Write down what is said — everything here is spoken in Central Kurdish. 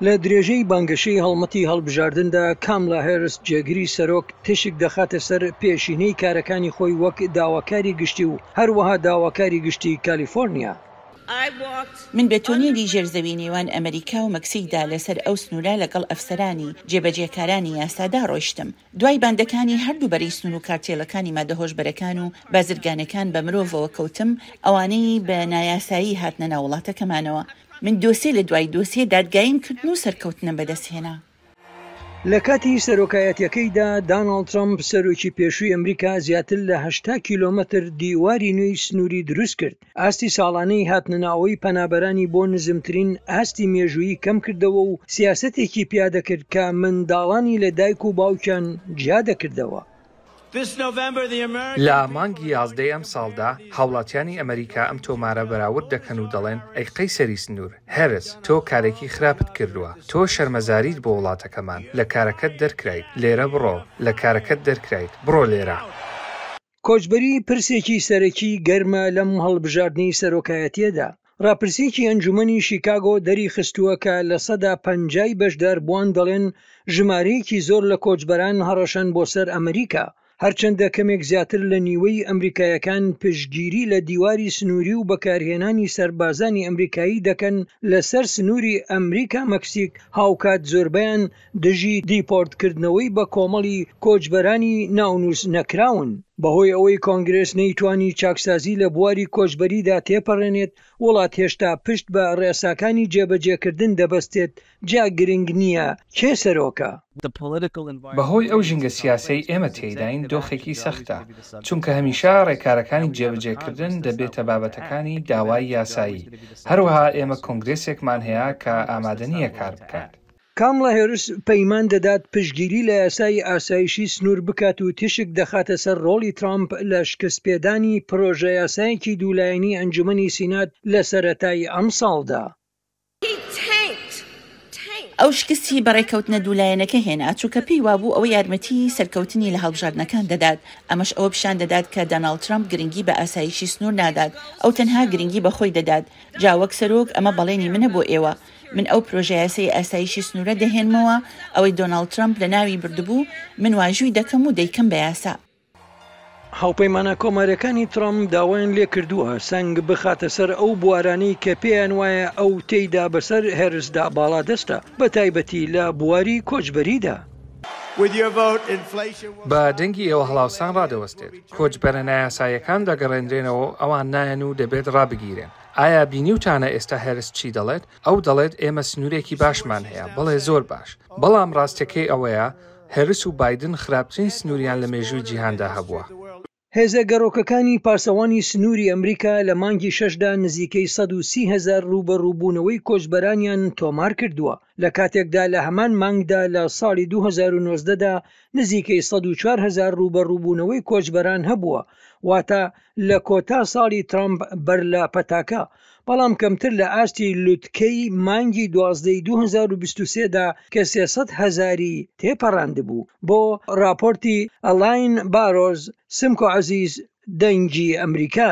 لە درێژەی بانگەشەی هەڵمەتی هەڵبژاردندا، کاملا هێرس جێگری سەرۆک تیشک دەخاتە سەر پێشینەی کارەکانی خۆی وەک داواکاری گشتی و هەروەها داواکاری گشتی کالیفۆرنیا. من بە تۆنێلی ژێر زەوی نێوان ئەمەریکا و مەکسیکدا لەسەر ئەو سنوورە لەگەڵ ئەفسەرانی جێبەجێکارانی یاسادا ڕۆیشتم. دوای باندەکانی هەردوو بەرەی سنوور و کارتێلەکانی مادە هۆشبەرەکان و بازرگانەکان بە مرۆڤەوە کەوتم، ئەوانەی بە نایاسایی هاتنە ناو وڵاتەکەمانەوە. من دۆسێ لە دوای دۆسیە دادگاییم کردن و سەرکەوتنم بەدەستهێنا. لە کاتی سەرۆکایەتیەکەیدا، داناڵد ترەمپ، سەرۆکی پێشووی ئەمریکا زیاتر لە 80 کیلۆمەتر دیواری نوێی سنووری دروستکرد، ئاستی ساڵانەی هاتنەناوەی پەنابەرانی بۆ نزمترین ئاستی مێژوویی کەمکردەوە و سیاسەتێکی پیادەکرد کە منداڵانی لە دایک و باوکیان جیادەکردەوە. لە مانگی یازدەی ئەمساڵدا، هاوڵاتیانی ئەمریکا ئەم تۆمارە بەراورد دەکەن و دەڵێن، ئەی قەیسەری سنوور، هێرس، تۆ کارێکی خراپت کردووە. تۆ شەرمەزاریت بۆ وڵاتەکەمان. لە کارەکەت دەرکرایت. لێرە بڕۆ. لە کارەکەت دەرکرایت. بڕۆ لێرە. کۆچبەری پرسێکی سەرەکی گەرمە لەم هەڵبژاردنەی سەرۆکایەتییەدا. ڕاپرسییەکی ئەنجومەنی شیکاگۆ دەریخستووە کە 50% ی بەشداربووان دەڵێن ژمارەیەکی زۆر لە کۆچبەران هەڕەشەن بۆ سەر ئەمریکا. هەرچەندە کەمێک زیاتر لە نیوەی ئەمریکایەکان پشتگیری لە دیواری سنووری و بەکارهێنانی سەربازانی ئەمریکایی دەکەن لەسەر سنووری ئەمریکا-مەکسیک، هاوکات زۆربەیان دژی دیپۆرتکردنەوەی بە کۆمەڵی کۆچبەرانی ناونووس نەکراون. بەهۆی ئەوەی کۆنگرێس نەیتوانی چاکسازی لە بواری کۆچبەریدا تێپەڕێنێت، وڵات هێشتا پشت بە ڕێساکانی جێبەجێکردن دەبەستێت، جا گرنگ نییە کێ سەرۆکە. بەهۆی ئەو ژینگە سیاسیەی ئێمە تێیداین دۆخێکی سەختە، چونکە هەمیشە ڕێکارەکانی جێبەجێکردن دەبێتە بابەتەکانی داوای یاسایی، هەروەها ئێمە کۆنگرێسێکمان هەیە کە ئامادە نییە کار بکات. کامڵا هێرس پەیمان دەدات پشتگیری لە یاسای ئاسایشی سنوور بکات و تیشک دەخاتە سەر ڕۆڵی ترامپ لە شکستپێدانی پرۆژەیاسایەکی دوولایەنی ئەنجومەنی سینات لە سەرەتای ئەمساڵدا. ئەو شکستی بە ڕێککەوتنە دوولایەنەکە هێنا، چونکە پێی وابوو ئەوە یارمەتیی سەرکەوتنی لە هەڵبژاردنەکان دەدات. ئەمەش ئەوە پیشان دەدات کە داناڵد ترەمپ گرنگی بە ئاسایشی سنوور نادات، ئەو تەنها گرنگی بە خۆی دەدات. جا وەک سەرۆک، ئەمە بەڵێنی منە بۆ ئێوە. من ئەو پرۆژەیاسای ئاسایشی سنوورە دەهێنمەوە، ئەوەی دۆناڵد ترەمپ لەناوی بردبوو، من واژووی دەکەم و دەیکەم بە یاسا. هاوپەیمانە کۆمارییەکانی ترەمپ داوایان لێکردووە سەنگ بخاتە سەر ئەو بوارانەی کە پێیان وایە ئەو تێیدا بەسەر هێرسدا باڵادەستە، بەتایبەتی لە بواری کۆچبەریدا. بە دەنگی ئێوە هەڵاوسان ڕادەوەستێت، کۆچبەرە نایاساییەکان دەگەڕێنرێنەوە و ئەوان نایەن و دەبێت ڕابگیرێن. ئایا بینیوتانە ئێستا هێرس چی دەڵێت؟ ئەو دەڵێت ئێمە سنوورێکی باشمان هەیە، بەڵێ زۆر باش. بەڵام ڕاستیەکەی ئەوەیە هێرس و بایدن خراپترین سنووریان لە مێژووی جیهاندا هەبووە. هێزە گەڕۆکەکانی پاسەوانی سنووری ئەمریکا لە مانگی شەشدا نزیکەی 130 هەزار ڕووبەڕووبوونەوەی کۆچبەرانیان تۆمارکردووە، لە کاتێکدا لە هەمان مانگدا لە ساڵی 2019 دا نزیکەی 104 هەزار ڕووبەڕووبوونەوەی کۆچبەران هەبووە، واتە لە کۆتا ساڵی ترەمپ بەر لە پەتاکە، بەڵام کەمتر لە ئاستی لوتکەی مانگی دوازدەی 2023 دا کە 300 هەزاری تێپەڕاندبوو. بۆ ڕاپۆرتی ئەلاین بارۆز، سمکۆ عەزیز، دەنگی ئەمریکا.